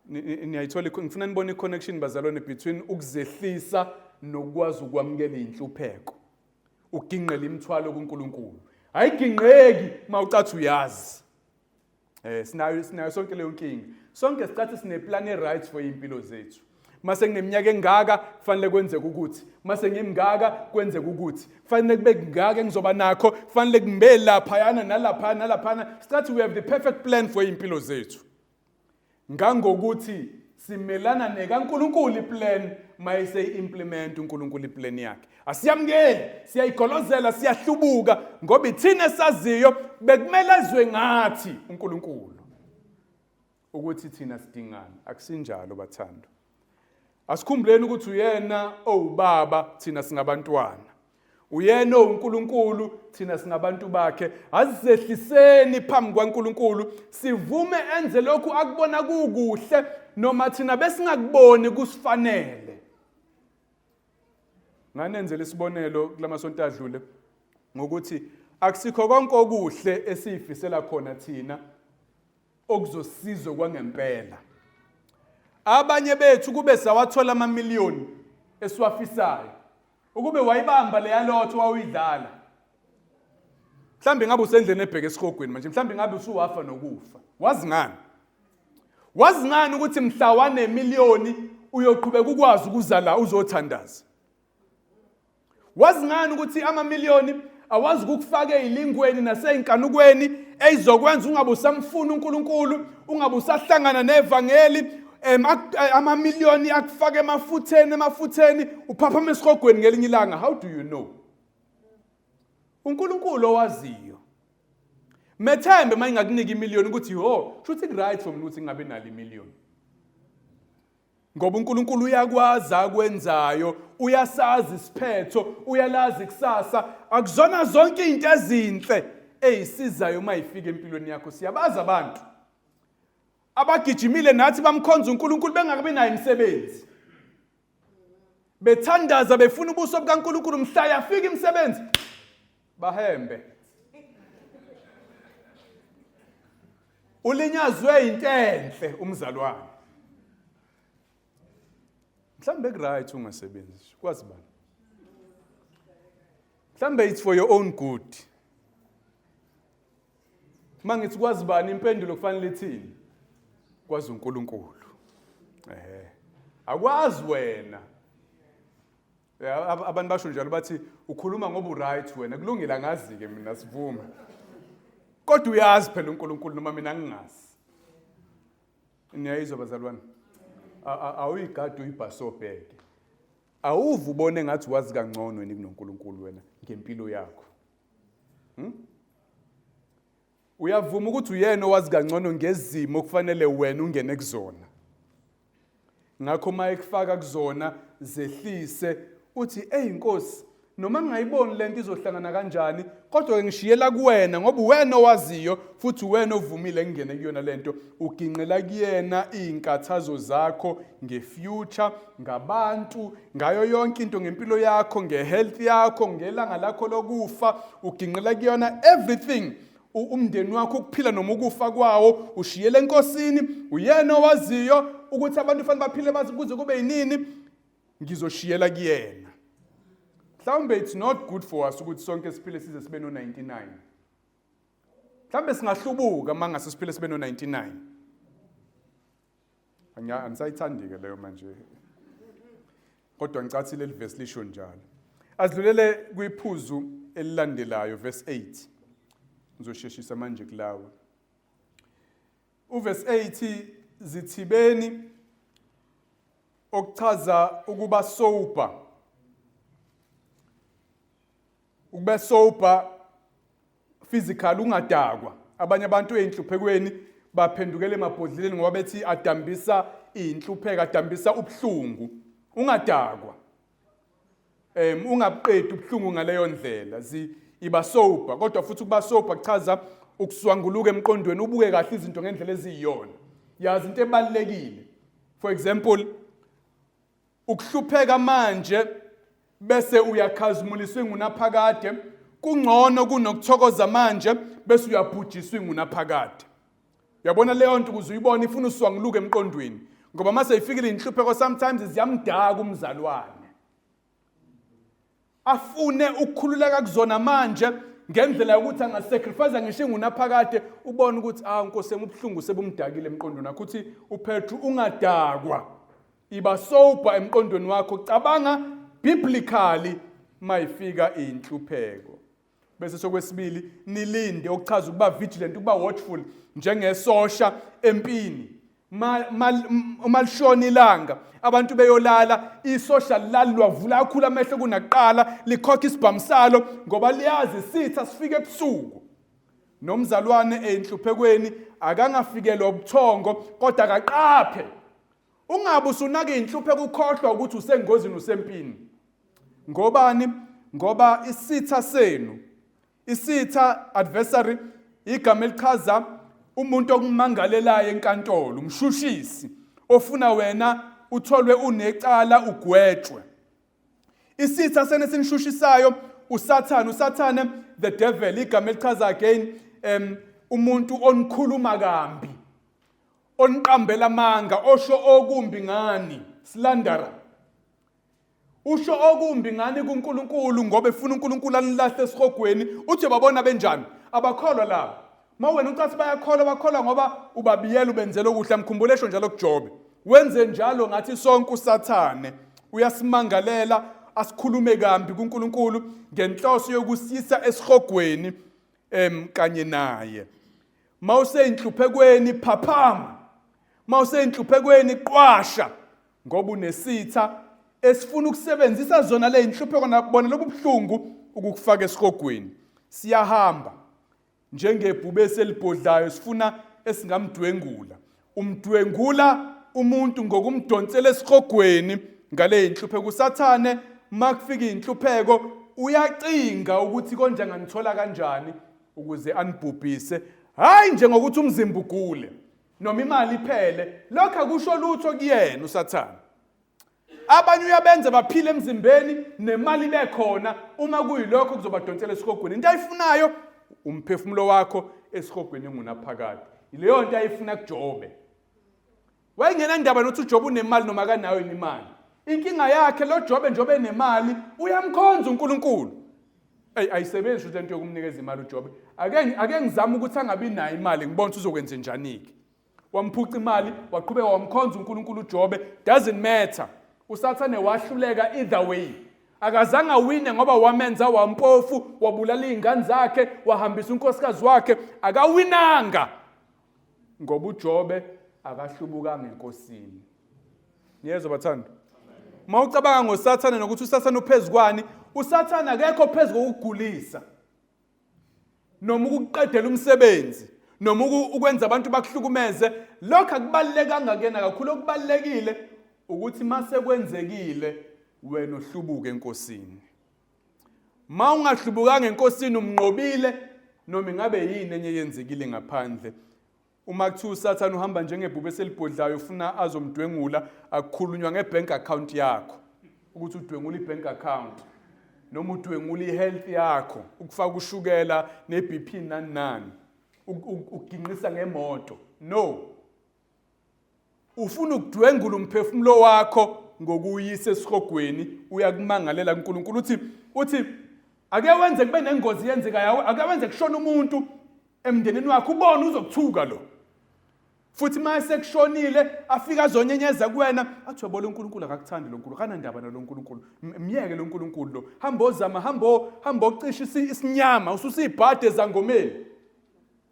Niyayithola, ngifuna nibone i-connection bazalwane between ukuzehlisa nokwazi ukwamukela inhlupheko. Uginqela imithwalo kuNkulunkulu. Ayiginqeki mawucathi uyazi. Sinayo sonke leyo nkinga. Sonke sicathi sine plan e right for impilo zethu. Mase ngineminyaka engaka kufanele kwenzeke ukuthi, mase ngimngaka kwenzeke ukuthi, kufanele kube kungaka engizoba nakho, kufanele kumbe laphayana nalaphana nalaphana. Sicathi we have the perfect plan for impilo zethu. Ngangokuthi simelana nekaNkulunkulu iplan mayise implement uNkulunkulu iplan yakhe. Asiyamukeli, siyayigolozela, siyahlubuka ngoba ithina esaziyo bekumele ezwe ngathi uNkulunkulu ukuthi thina sidingani. Akusinjalo bathando. Asikhumbuleni ukuthi uyena owubaba, thina singabantwana. Uyena owuNkulunkulu, thina singabantu bakhe. Asizehliseni phambi kwaNkulunkulu, sivume enze lokhu akubona kukuhle noma thina besingakuboni kusifanele. Nganenzela isibonelo kulamasonto adlule ngokuthi akusikho konke okuhle esiyifisela khona thina okuzosiza kwangempela. Abanye bethu kube sawathola amamiliyoni esiwafisayo, ukube wayibamba leya lotho wawuyidlala, mhlawumbe ngabe usendleni ebheke esihogweni manje, mhlawumbe ngabe usuwafa nokufa. Wazi ngani? Wazi ngani ukuthi mhla wanemiliyoni uyoqhubeka ukwazi ukuza la uzothandaza? Wazi ngani ukuthi amamiliyoni awazi ukukufaka ezilingweni naseyinkanukweni eyizokwenza ungabe usamfuna uNkulunkulu, ungabe usahlangana nevangeli? Amamiliyoni akufaka emafutheni, emafutheni, uphaphama esihogweni ngelinye ilanga. How do you know? uNkulunkulu owaziyo. Methembe uma ingakunika imiliyoni ukuthi ho, shuthi ku-right for mina ukuthi ngingabe nalo imiliyoni. Ngoba uNkulunkulu uyakwazi akwenzayo, uyasazi isiphetho, uyalazi ikusasa. Akuzona zonke izinto ezinhle eyisizayo uma ifika empilweni yakho. Siyabazi abantu abagijimile nathi bamkhonza uNkulunkulu bengakabi nayo imisebenzi. Bethandaza befuna ubuso bukaNkulunkulu mhla yafika imisebenzi bahembe. Ulinyazwe into enhle umzalwane. Mhlambe ku right ungasebenzi, kwazi bani? Mhlambe it's for your own good. Mangithi kwazi bani impendulo kufanele ithini? Kwazi uNkulunkulu. Ehhe. Akwazi wena. Abantu basho njalo bathi ukhuluma ngoba uright wena kulungile angazi ke mina sivuma. Kodwa uyazi phela uNkulunkulu noma mina ngingazi. Niyayizwa bazalwane? Awuyigadi uyibhasobheke. Awuve ubone ngathi wazi kangcono wena kunoNkulunkulu wena ngempilo yakho. Hmm? Uyavuma ukuthi uyena owazi kangcono ngezimo okufanele wena ungene kuzona. Ngakho uma ekufaka kuzona zehlise uthi eyi Nkosi noma ngingayiboni lento izohlangana kanjani kodwa ke ngishiyela kuwena ngoba uwena owaziyo futhi uwena ovumile ngingene kuyona lento uginqela kuyena izinkathazo zakho ngefuture ngabantu ngayo yonke into ngempilo yakho ngehealth yakho ngelanga lakho lokufa uginqela kuyona everything umndeni wakho ukuphila noma ukufa kwawo ushiyele enkosini uyena owaziyo ukuthi abantu fanele baphile bazi kuze kube yinini ngizoshiyela kuyena mhlawumbe it's not good for us ukuthi sonke siphile size sibe no-99 mhlawumbe singahlubuka uma ngase siphile sibe no-99 Angisayithandi-ke leyo manje. Kodwa ngicathi leli verse lisho njalo. Asidlulele kwiphuzu elilandelayo verse 8. Ngizosheshisa manje kulawa. Uverse 8 zithibeni okuchaza ukuba sober. Ukuba sober physical ungadakwa. Abanye abantu ezinhluphekweni baphendukela emabhodleleni ngoba bethi adambisa inhlupheko, adambisa ubuhlungu. Ungadakwa. Ungabuqedi ubuhlungu ngaleyo ndlela. Iba sober, kodwa futhi ukuba sober kuchaza ukuswanguluka emqondweni, ubuke kahle izinto ngendlela eziyiyona. Yazi into ebalulekile. For example, Ukuhlupheka manje bese uyakhazimuliswa ingunaphakade kungcono kunokuthokoza manje bese uyabhujiswa ingunaphakade. Uyabona leyo nto ukuze uyibone ifuna uswanguluke emqondweni ngoba mase ifikile inhlupheko sometimes ziyamdaka umzalwane. Afune ukukhululeka kuzona manje ngendlela yokuthi angasacrifice ngisho ingunaphakade ubone ukuthi ah Nkosi yami ubuhlungu sebumdakile emqondweni wakho uthi uPetru ungadakwa iba sober emqondweni wakho cabanga biblically mayifika inhlupheko bese sokwesibili nilinde okuchaza ukuba vigilant ukuba watchful njengesosha empini uma lishona ilanga abantu beyolala isosha lalwavula kakhulu amehlo kunakuqala likhokha isibhamu salo ngoba liyazi isitha sifike ebusuku nomzalwane eyinhluphekweni akangafikelwa ubuthongo kodwa akaqaphe ungabe usunaka inhlupheko ukhohlwa ukuthi usengozini usempini ngobani ngoba isitha senu isitha adversary igama elichaza umuntu okumangalelayo enkantolo umshushisi ofuna wena utholwe unecala ugwetshwe isitha sene sinishushisayo usathane usathane the devil igama elichaza again umuntu onikhuluma kambi oniqambela amanga osho okumbi ngani slanderer usho okumbi ngani kuNkulunkulu ngoba efuna uNkulunkulu anilahle esihogweni uthi babona benjani abakholwa laba uma wena ucathi bayakholwa bakholwa ngoba ubabiyela ubenzela okuhle amkhumbule esho njalo kuJobe wenze njalo ngathi sonke usathane uyasimangalela asikhulume kambi kuNkulunkulu ngenhloso yokusisa esihogweni kanye naye mawuseyinhluphekweni phaphama mawuseyinhluphekweni qwasha ngoba unesitha esifuna ukusebenzisa zona le inhlupheko nabona lobu buhlungu ukukufaka esihogweni. Siyahamba njengebhubesi elibhodlayo sifuna esingamdwengula. Umdwengula umuntu ngokumdonsela esihogweni ngale inhlupheko. USathane makufika inhlupheko uyacinga ukuthi konje anganithola kanjani ukuze anibhubhise. Hayi nje ngokuthi umzimba ugule noma imali iphele, lokho akusho lutho kuyena uSathane. Abanye uyabenza baphile emzimbeni nemali ibe khona, uma kuyilokho kuzobadonsela esihogweni. Into ayifunayo umphefumulo wakho esihogweni engunaphakade. Leyo nto ayifuna kuJobe. Wayengenandaba nokuthi uJobe unemali noma akanayo yini imali. Inkinga yakhe lo Jobe njengoba enemali uyamkhonza uNkulunkulu. Ey, ayisebenzi futhi lento yokumnikeza imali uJobe. Ake ngizame ukuthi angabi nayo imali ngibone ukuthi uzokwenza njani-ke. Wamphuca imali, waqhubeka wamkhonza uNkulunkulu uJobe. Doesn't matter. USathane wahluleka either way. Akazange awine ngoba wamenza wampofu, wabulala iy'ngane zakhe, wahambisa unkosikazi wakhe. Akawinanga ngoba uJobe akahlubukanga eNkosini. Niyezwa bathanda? Uma ucabanga ngoSathane nokuthi uSathane uphezu kwani, uSathane akekho phezu kokugulisa noma ukuqedela umsebenzi noma ukwenza abantu bakuhlukumeze. Lokho akubalulekanga kuyena kakhulu. Okubalulekile ukuthi mase kwenzekile wena uhlubuke eNkosini. Ma ungahlubukanga eNkosini umnqobile noma ingabe yini enye yenzekile ngaphandle. Uma kuthiwa uSathane uhamba njengebhubesi elibhodlayo ufuna azomdwengula, akukhulunywa ngebank account yakho ukuthi udwengula ibank account noma udwengula ihealth yakho, ukufaka ushukela ne-BP nani nani, ukuginqisa ngemoto. No, ufuna ukudwengula umphefumulo wakho ngokuyisa esihogweni. Uyakumangalela kuNkulunkulu, uthi ake wenze kube nengozi yenzekayo, ake wenze kushona umuntu emndenini wakho, ubone uzokuthuka lo. Futhi uma sekushonile afika azonyenyeza kuwena athi uyabona uNkulunkulu akakuthandi lo Nkulunkulu, akanandaba nalo Nkulunkulu, myeke lo Nkulunkulu lo, hamba ozama, hamba ocisha isinyama, ususibhade ezangomeni.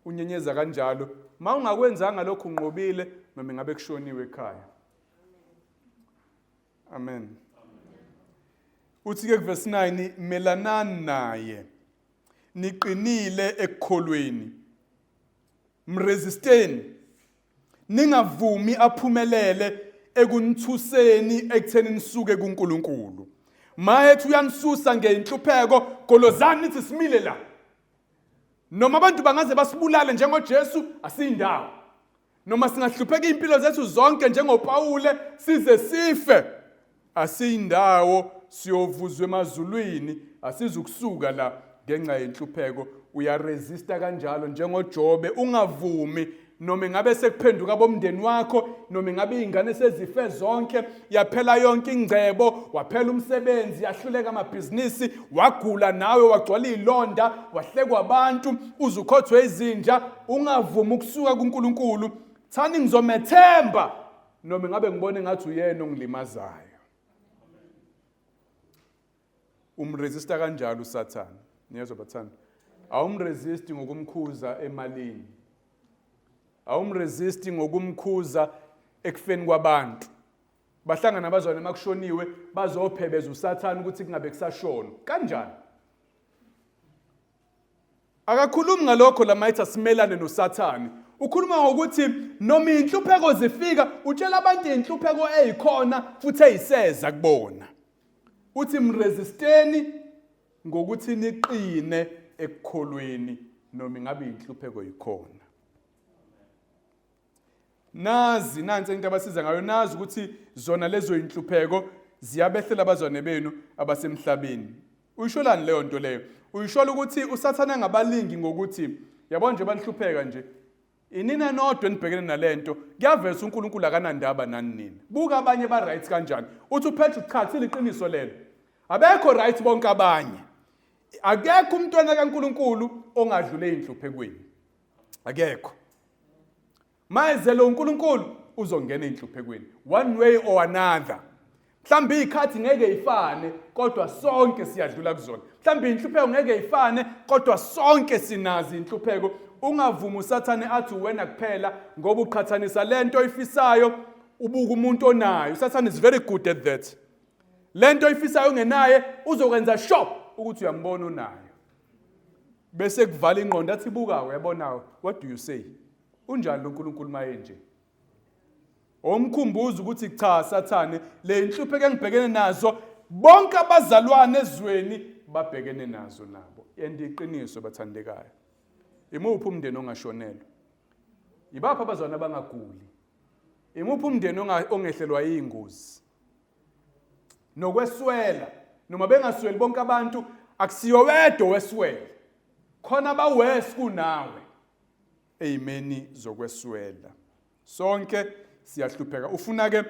Unyenyeza kanjalo. Uma ungakwenzanga lokhu unqobile noma ingabe kushoniwe ekhaya. Amen. Uthi-ke kuvesi 9, melanani naye niqinile ekukholweni, mresisteni, ningavumi aphumelele ekunithuseni ekutheni nisuke kuNkulunkulu. Mayethi uyanisusa ngenhlupheko, golozani nithi simile la. Noma abantu bangaze basibulale njengoJesu, asiyindawo. Noma singahlupheka iy'mpilo zethu zonke njengoPawule size sife, asiyindawo, siyovuzwa emazulwini, asizukusuka la ngenxa yenhlupheko. Uyaresista kanjalo njengoJobe, ungavumi noma ingabe sekuphenduka bomndeni wakho, noma ingabe iy'ngane sezife zonke, yaphela yonke ingcebo, waphela umsebenzi, yahluleka amabhizinisi, wagula nawe wagcwala iy'londa, wahlekwa abantu, uze ukhothwe izinja, ungavumi ukusuka kuNkulunkulu. Thani ngizomethemba noma ingabe ngibone ngathi uyena ongilimazayo. Umresista kanjalo uSathane. Niyezwa bathanda? Awumresisti ngokumkhuza emalini, awumresisti ngokumkhuza ekufeni kwabantu. Bahlangana abazwane makushoniwe, bazophebeza uSathane ukuthi kungabe kusashona. Kanjani? Akakhulumi ngalokho la mayithi asimelane noSathane. Ukhuluma ngokuthi noma inhlupheko zifika, utshela abantu inhlupheko eyikhona futhi eyiseza kubona. Uthi mresisteni ngokuthi niqine ekukholweni noma ingabe inhlupheko ikhona. Nazi nansi into abasiza ngayo, nazi ukuthi zona lezo inhlupheko ziyabehlela abazwane benu abasemhlabeni. Uyisholani leyo nto leyo? Uyishola ukuthi uSathane angabalingi ngokuthi yabona nje banihlupheka nje, inina nodwa enibhekene nalento, kuyaveza uNkulunkulu akanandaba nani nina. Buka abanye ba right kanjani. Uthi uPetru cha, kuliqiniso lelo. Abekho right bonke abanye. Akekho umntwana kaNkulunkulu ongadlule inhluphekweni. Akekho. Mayezele uNkulunkulu uzongena enhluphekweni one way or another. Mhlawumbe izikhathi ngeke ifane kodwa sonke siyadlula kuzona. Mhlawumbe inhlupheko ngeke ifane kodwa sonke sinazi inhlupheko. Ungavumi uSathane athi wena kuphela ngoba uqhathanisa lento oyifisayo ubuka umuntu onayo. uSathane is very good at that. Lento oyifisayo ungenaye uzokwenza sure ukuthi uyambona unayo. Bese kuvala ingqondo athi buka uyabona what do you say? Unjani lo nkulunkulu maye nje? Omkhumbuza ukuthi cha sathane le inhlupheko engibhekene nazo bonke abazalwane ezweni babhekene nazo nabo. And iqiniso bathandekayo. Imuphi umndeni ongashonelwa? Yibaphi abazalwane abangaguli? Imuphi umndeni ongehlelwa yingozi? Nokweswela noma bengasweli bonke abantu akusiyo wedwa weswele. Khona abawes kunawe eyimeni zokweswela. Sonke siyahlupheka. Ufuna ke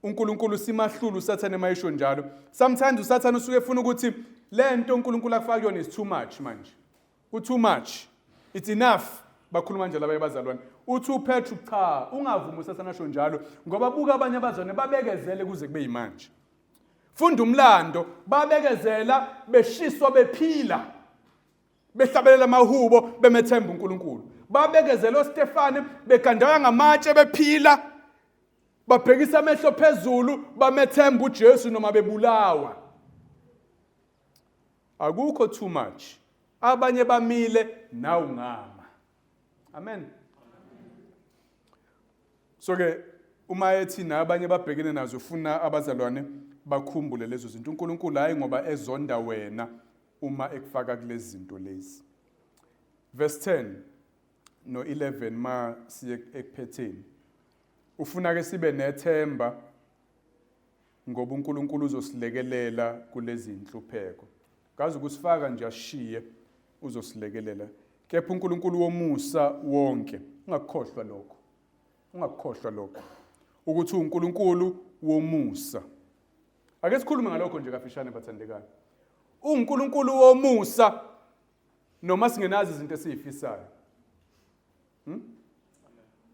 uNkulunkulu simahlulu uSathane mayisho njalo. Sometimes uSathane usuke efuna ukuthi lento uNkulunkulu akufaka kuyona is too much manje. Ku too much. It's enough. Bakhuluma njalo abanye abazalwane. Uthi uPetru cha, ungavumi uSathane asho njalo ngoba buka abanye abazalwane babekezele kuze kube yimanje. Funda umlando, babekezela beshiswa bephila. Behlabelela amahubo bemethemba uNkulunkulu. Babekezela oStefane begandaya ngamatshe bephila. Babhekisa amehlo phezulu bamethemba uJesu noma bebulawa. Akukho too much. Abanye bamile nawe ungama. Amen. So ke uma ethi nabanye babhekene nazo ufuna abazalwane bakhumbule lezo zinto. uNkulunkulu hayi ngoba ezonda wena uma ekufaka kulezi zinto lezi. Verse 10 no 11 ma siye ekuphetheni. Ufuna ke sibe nethemba ngoba uNkulunkulu uzosilekelela kulezi inhlupheko. Kazi ukusifaka nje ashiye uzosilekelela. Kepha uNkulunkulu womusa wonke, ungakukhohlwa lokho. Ungakukhohlwa lokho. Ukuthi uNkulunkulu womusa. Ake sikhulume ngalokho nje kafishane bathandekayo. UNkulunkulu womusa noma singenazo izinto esizifisayo. Hmm?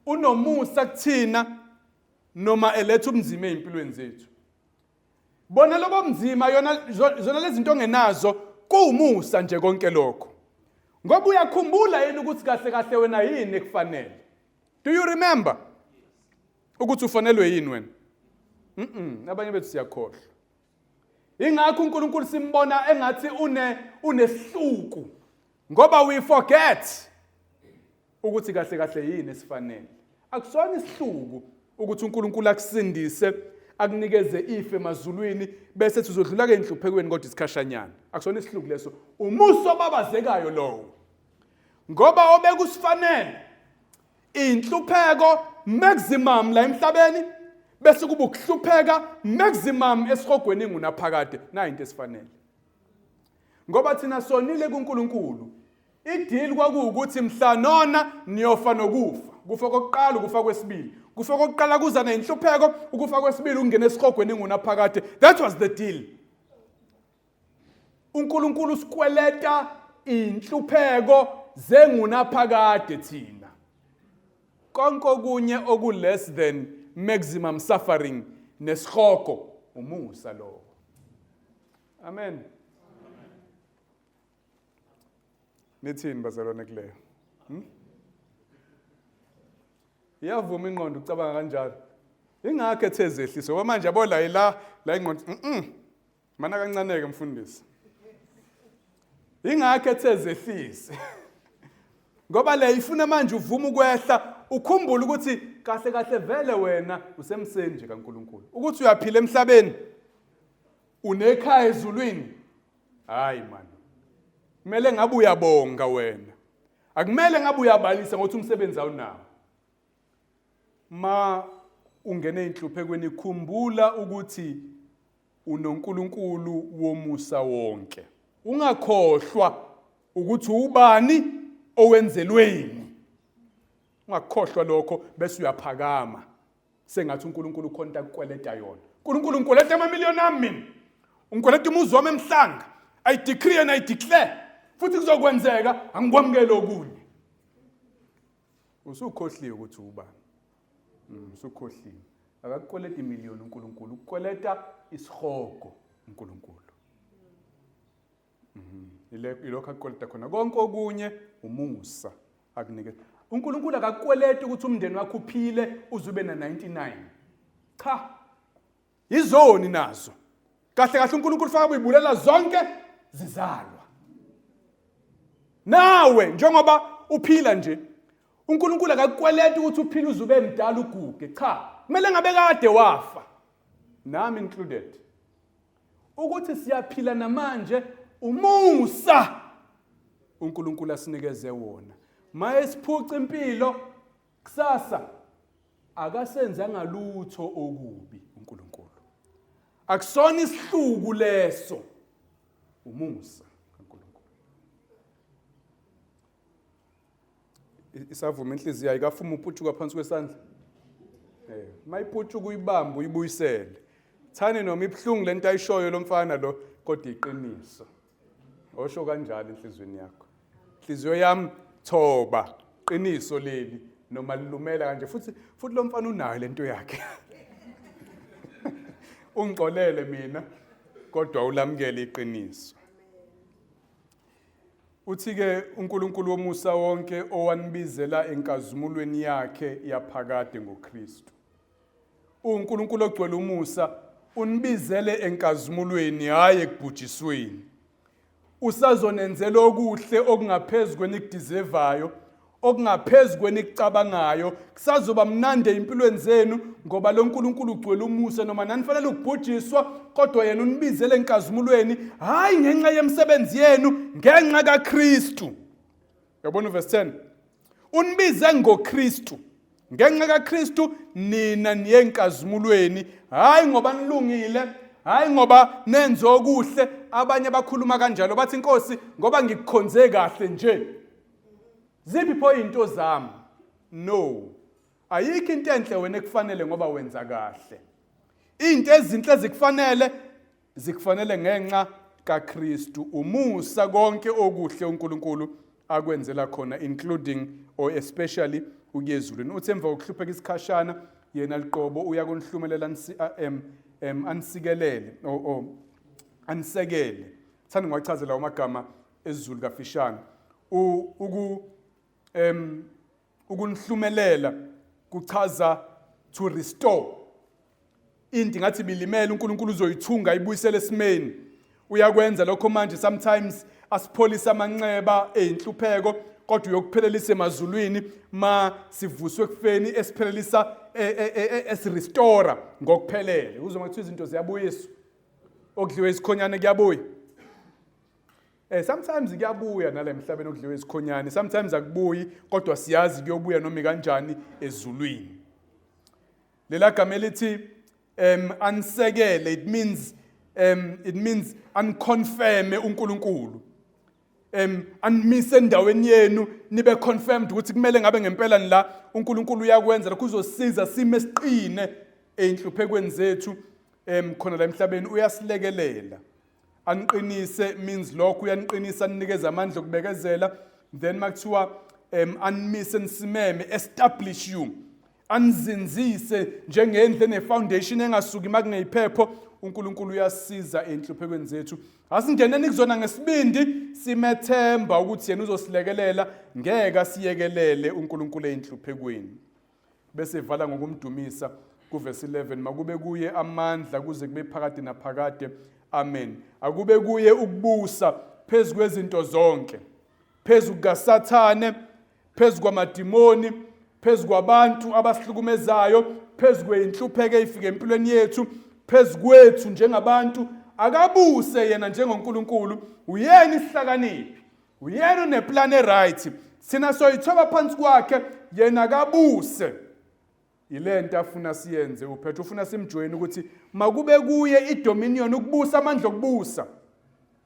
Unomusa kuthina noma eletha ubunzima ezimpilweni zethu. Bona lobo bunzima yona zona lezi zinto ongenazo kuwumusa nje konke lokho. Ngoba uyakhumbula yini ukuthi kahle kahle wena yini ekufanele? Do you remember? Ukuthi ufanelwe yini wena? Mhm, abanye bethu siyakhohlwa. Ingakho uNkulunkulu simbona engathi une unesihluku ngoba we forget ukuthi kahle kahle yini esifanele. Akusona isihluku ukuthi uNkulunkulu akusindise akunikeze ife emazulwini bese sizodlula ke enhluphekweni kodwa isikhashanyana. Akusona isihluku leso, umusa obabazekayo lowo. Ngoba obekusifanele inhlupheko maximum la emhlabeni bese kuba ukuhlupheka maximum esihogweni ingunaphakade. Nayi into esifanele. Ngoba thina sonile kuNkulunkulu. Ideal kwakuwukuthi mhla nona niyofa nokufa. Kufa kokuqala ukufa kwesibili. Kufa kokuqala kuza nenhlupheko, ukufa kwesibili ungena esihogweni ingunaphakade. That was the deal. uNkulunkulu usikweleta inhlupheko zengunaphakade thina. Konke okunye oku less than maximum suffering nesihogo umusa lowo. Amen. Nithini bazalwane kuleyo? Hmm? Iyavuma ingqondo ucabanga kanjalo. Ingakho ethe zehlise ngoba manje yabo la la la ingqondo mhm. Mana kancane ke mfundisi. Ingakho ethe zehlise. Ngoba le ifuna manje uvuma ukwehla ukhumbule ukuthi kahle kahle vele wena usemseni nje kaNkuluNkulu. Ukuthi uyaphila emhlabeni unekhaya ezulwini. Hayi man. Kumele ngabe uyabonga wena. Akumele ngabe uyabalisa ngokuthi umsebenzi awunawo. Ma ungene enhluphekweni khumbula ukuthi unoNkulunkulu womusa wonke. Ungakhohlwa ukuthi ubani owenzelweni. Ungakhohlwa lokho bese uyaphakama. Sengathi uNkulunkulu ukhona into akukweleta yona. uNkulunkulu ungikweleta amamiliyoni ami mina. Ungikweleta umuzi wami emhlanga. I decree and I declare. Futhi kuzokwenzeka angikwamukele okunye. Usukhohliwe ukuthi ubani. Usukhohliwe. Akakukweleta imiliyoni uNkulunkulu, ukukweleta isihogo uNkulunkulu. Ilokho akukweleta khona. Konke okunye umusa akunikeza. uNkulunkulu akakukweleti ukuthi umndeni wakho uphile uze ube na 99. Cha. Izoni nazo. Kahle kahle uNkulunkulu ufaka kuyibulela zonke zizalwa. Nawe njengoba uphila nje, uNkulunkulu akakukweleti ukuthi uphile uze ube mdala uguge. Cha, kumele ngabe kade wafa. Nami included. Ukuthi siyaphila namanje umusa uNkulunkulu asinikeze wona. Maye siphuca impilo kusasa akasenzanga lutho okubi uNkulunkulu. Akusona isihluku leso, umusa kaNkulunkulu. Isavuma inhliziyo ayikafuma uputshuka phansi kwesandla. Eh, mayiputshuka uyibambe uyibuyisele. Thani noma ibuhlungu lento ayishoyo lo mfana lo kodwa iqiniso. Osho kanjalo enhliziyweni yakho. Inhliziyo yami thoba, qiniso leli noma lilumela kanje futhi futhi lo mfana unayo lento yakhe. Ungixolele mina kodwa ulamukele iqiniso. Uthi-ke uNkulunkulu womusa wonke owanibizela enkazimulweni yakhe yaphakade ngoKristu. UNkulunkulu ogcwele umusa unibizele enkazimulweni hhayi ekubhujisweni. Usazonenzela okuhle okungaphezu kwenikudizevayo, okungaphezu kwenikucabangayo. Kusazoba mnandi empilweni zenu ngoba lo Nkulunkulu ugcwele umusa noma nanifanele ukubhujiswa kodwa yena unibizele enkazimulweni hhayi ngenxa yemisebenzi yenu ngenxa kaKristu. Uyabona uverse 10? Unibize ngoKristu. Ngenxa kaKristu nina niye enkazimulweni, hayi ngoba nilungile, hayi ngoba nenze okuhle. Abanye bakhuluma kanjalo bathi Nkosi ngoba ngikukhonze kahle nje. Ziphi pho izinto zami? No. Ayikho into enhle wena ekufanele ngoba wenza kahle. Into ezinhle zikufanele zikufanele ngenxa kaKristu. Umusa konke okuhle uNkulunkulu akwenzela khona including or especially ukuya ezulwini. Uthi emva kokuhlupheka isikhashana yena liqobo uyakunihlumelela anisikelele or anisekele. Thanda ngiwachaze lawo magama esiZulu kafishane. Uku ukunihlumelela kuchaza to restore into ngathi bilimele uNkulunkulu uzoyithunga ibuyisele esimeni uyakwenza lokho manje sometimes asipholisa amanxeba ezinhlupheko kodwa uyokuphelelisa emazulwini ma sivuswe ekufeni esiphelelisa e, e, e, esirestore ngokuphelele uzoma kuthiwa izinto ziyabuyiswa okudliwe isikhonyane kuyabuya. Sometimes kuyabuya nala emhlabeni okudliwe isikhonyane, sometimes akubuyi kodwa siyazi kuyobuya noma kanjani ezulwini. Lela gama elithi anisekele it means aniconfirme uNkulunkulu. Animise endaweni yenu nibe confirmed ukuthi kumele ngabe ngempela nila uNkulunkulu uyakwenza lokho uzosiza sime siqine einhluphekweni zethu khona la emhlabeni uyasilekelela. Aniqinise means lokho uyaniqinisa anikeza amandla okubekezela. Then makuthiwa animise nisimeme, establish you, anizinzise njengendlu ene-foundation engasuki makuneyiphepho. uNkulunkulu uyasiza enhluphekweni zethu. Asingeneni kuzona ngesibindi simethemba ukuthi yena uzosilekelela, ngeke asiyekelele uNkulunkulu enhluphekweni. Bese evala ngokumdumisa kuvesi 11, makube kuye amandla kuze kube phakade naphakade, amen. Akube kuye ukubusa phezu kwezinto zonke, phezu kukaSathane, phezu kwamadimoni, phezu kwabantu abasihlukumezayo, phezu kweyinhlupheko eyifika empilweni yethu, phezu kwethu njengabantu. Akabuse yena njengoNkulunkulu, uyena isihlakaniphi, uyena uneplan eright. Thina soyithoba phansi kwakhe, yena akabuse. Yilento afuna siyenze uPetro, ufuna simjoyine ukuthi makube kuye idominion, ukubusa, amandla okubusa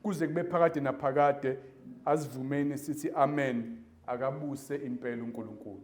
kuze kube phakade naphakade. Asivumeni sithi amen. Akabuse impela uNkulunkulu,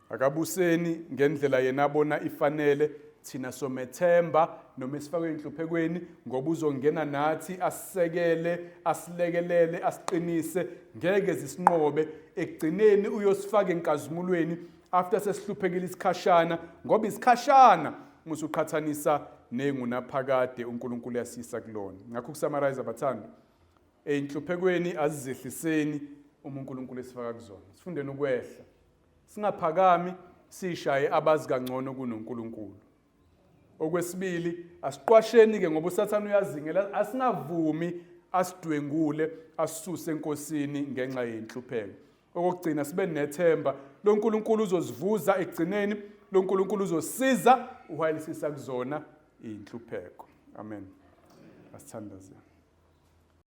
akabuseni ngendlela yena abona ifanele. Thina somethemba noma esifakwe enhluphekweni ngoba uzongena nathi asisekele, asilekelele, asiqinise, ngeke zisinqobe. Ekugcineni uyosifaka enkazimulweni after sesihluphekile isikhashana, ngoba isikhashana uma usuqhathanisa nengunaphakade uNkulunkulu yasisa kulona. Ngakho ukusummarize abathandi, eyinhluphekweni azizehliseni uma uNkulunkulu esifaka kuzona, sifundeni ukwehla, singaphakami sishaye abazi kangcono kunoNkulunkulu. Okwesibili, asiqwasheni ke ngoba uSathane uyazingela, asingavumi. asidwengule asisuse enkosini ngenxa yenhlupheko. Okokugcina sibe nethemba loNkulunkulu uzosivuza ekugcineni, loNkulunkulu uzosiza uhayisisa kuzona inhlupheko. Amen. Asithandaze.